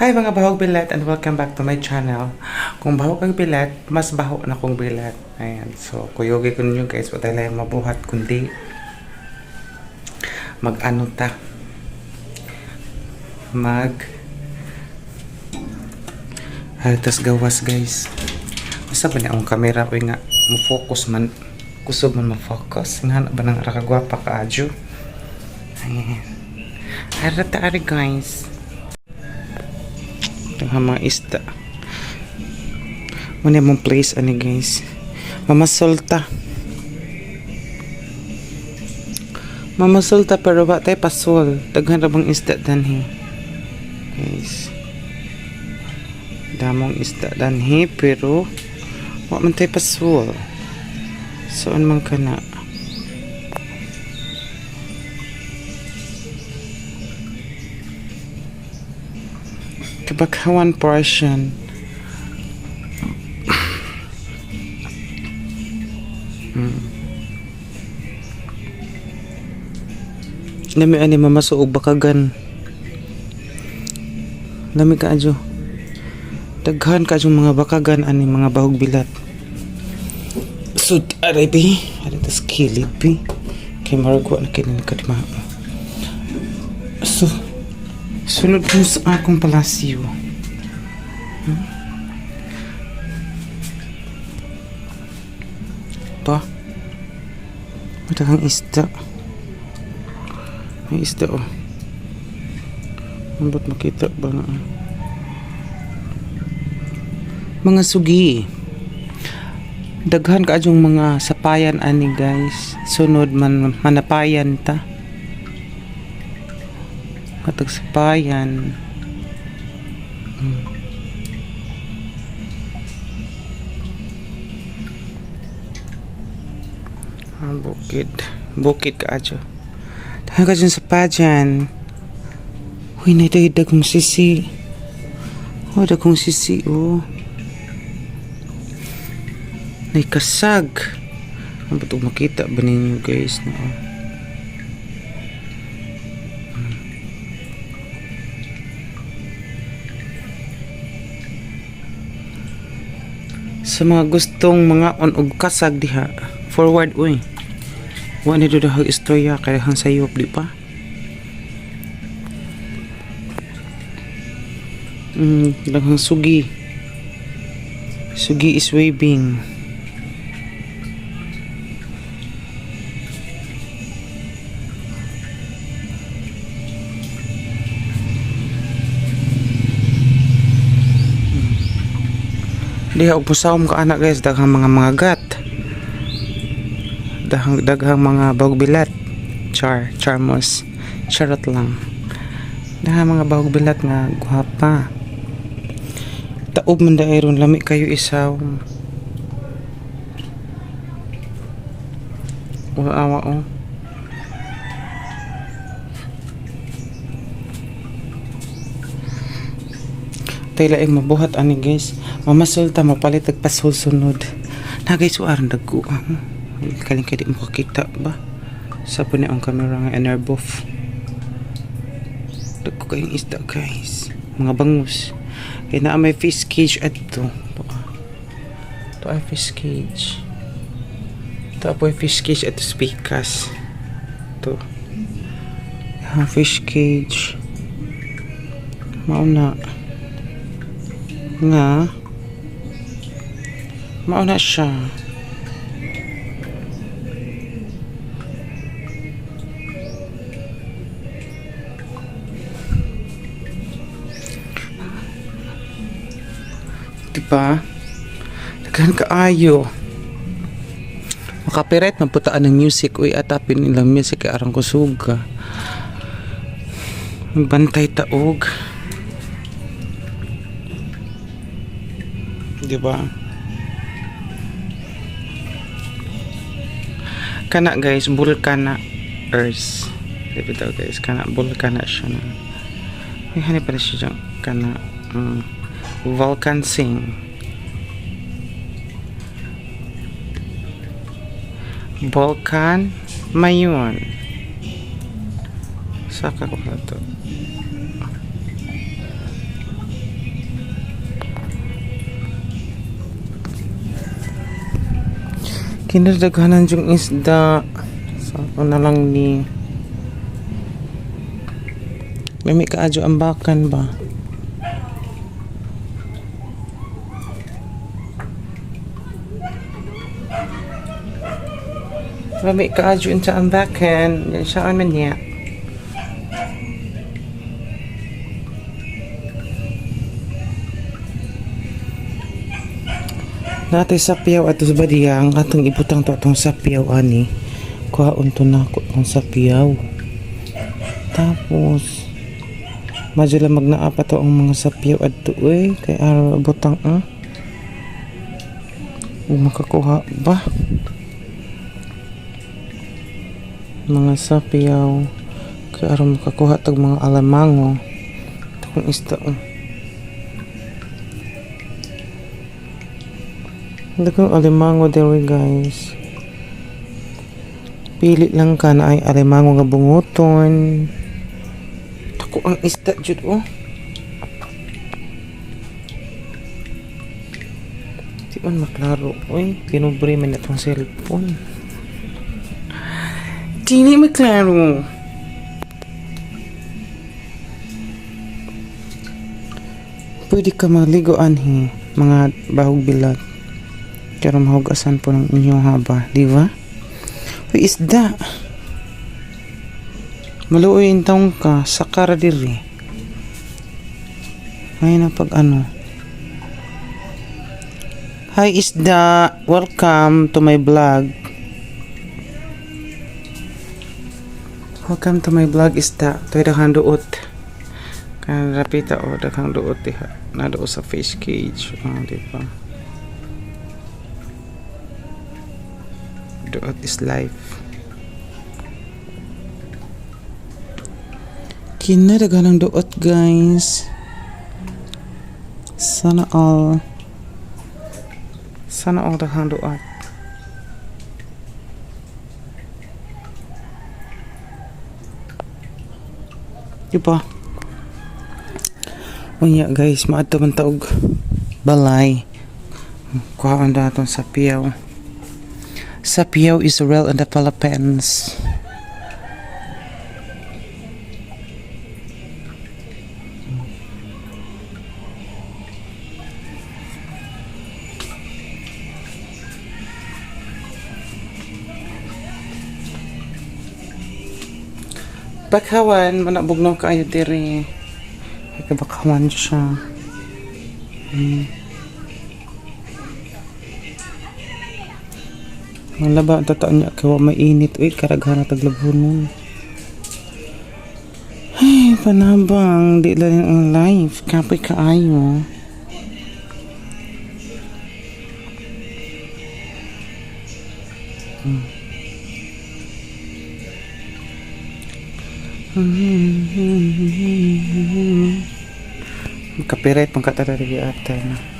Hi mga bahog bilat and welcome back to my channel. Kung baho kag bilat, mas baho na kong bilat. Ayan, so kuyugi ko ninyo guys, wala lang mabuhat kundi mag-ano ta. Mag Hartas gawas guys. Basta ba niya akong camera ko nga mo-focus man, kusog man mo-focus. Nga na ba nang rakagwapa ka adyo? Ayan. Harata ari guys. Ang mga isda. Muna mong place ani guys. Mamasulta. Mamasulta pero ba tayo pasol. Daghan ra bang isda danhi. Guys. Damong isda danhi pero wa man tayo pasol. Saan man kana? Kabakawan portion. Lami ani mamasuog bakagan. Lami ka adyo. Daghan ka mga bakagan ani mga bahog bilat. Sud aray bi, aray tas kilid bi. Kay marag wa na kini kadma. So sunod mo sa akong palasyo. Pa. Madaghang isda. May isda oh. Ambot makita ba na? Mga sugi. Daghan ka yung mga sapayan ani guys. Sunod man manapayan ta. Katag sapayan. Ah, bukid. Bukid ka adyo. Daghan ka dyan sa pajan. Uy, naitay dagong sisi. Oh, dagong sisi, oh. Nay kasag. Ang ba't makita ba ninyo guys na oh. Sa mga gustong mga on og kasag diha, forward uy. Wa ni dudahag istorya kay hang sayop di pa. Daghang sugi. Sugi is waving. Diha og pusawom ka anak guys, daghang mga gat. Daghang daghang mga bahog bilat. Char, charmos. Charot lang. Daghang mga bahog bilat nga guwapa. Taob man daay ron lami kayo isaw. Wala awa oh. Tay laing mabuhat ani guys. Mamasulta mapalit og pasol sunod. Na guys aron dagko. Kaling kay di mo kakita ba? Sa po ni ang camera nga enerboff. Dagko kayong isda guys. Mga bangus. Kay naa may fish cage adto. To, ah. To ay fish cage. To po ay fish cage ato spikas. To. Ah, fish cage. Mauna. Nga. Mauna siya. Diba? Daghan kaayo. Makapiret man putaan ng music uy atapin nilang music kay arang kusuga. Bantay taog. Diba? Kana guys, bulkana earth. Diba daw guys, kana bulkana siya na. Ay, hani pala siya dyan. Kana, Vulcan Sing. Volcan Mayon. Saka ko na to. Kinadaghanan yung isda. Sa so, na lang ni. May kaadyo ambakan ba? Lami kaadyo sa ambakan. Yan siya man niya. Natay sapiyaw ato sa badiyang atong ibutang to atong sapiyaw ani. Kuhaon to nako tong sapiyaw. Tapos medyo lang magnaa pa to ang mga sapiyaw adto eh kay araw butang ah. Ug makakuha ba? Mga sapiyaw kay aron makakuha tag mga alamango. Itong isda oh. Daghang alimango diri guys. Pili lang ka na ay alimango nga bunguton. Dako ang isda jud oh. Di man maklaro oy, ginubre man atong cellphone. Dili maklaro. Pwede ka maligo anhi mga bahog bilat. Pero mahugasan po ng inyong haba, di ba? Uy, isda. Maluoy intawon ka, sakara diri. Ngayon na pag ano. Hi isda, welcome to my vlog. Welcome to my vlog isda. Ito'y daghang duot. Kaya rapita o daghang duot diha. Naduot sa fish cage. Oh, di ba? Duot is life. Kinadaghan ng duot guys. Sana all. Sana all daghang duot. Diba? Unya guys, maadto man ta og balay. Kuhaon na atong sapiyaw. Sapiyaw is real in the Philippines. Bakawan, manabugnaw kaayo diri. Ay, kabakawan siya. Ang laba ang tataan niya kay wa mainit. Uy, karaghan na taglabhonon. Ay, panabang. Di lang ang life. Kapoy kaayo. Copyright pang katadari ata na.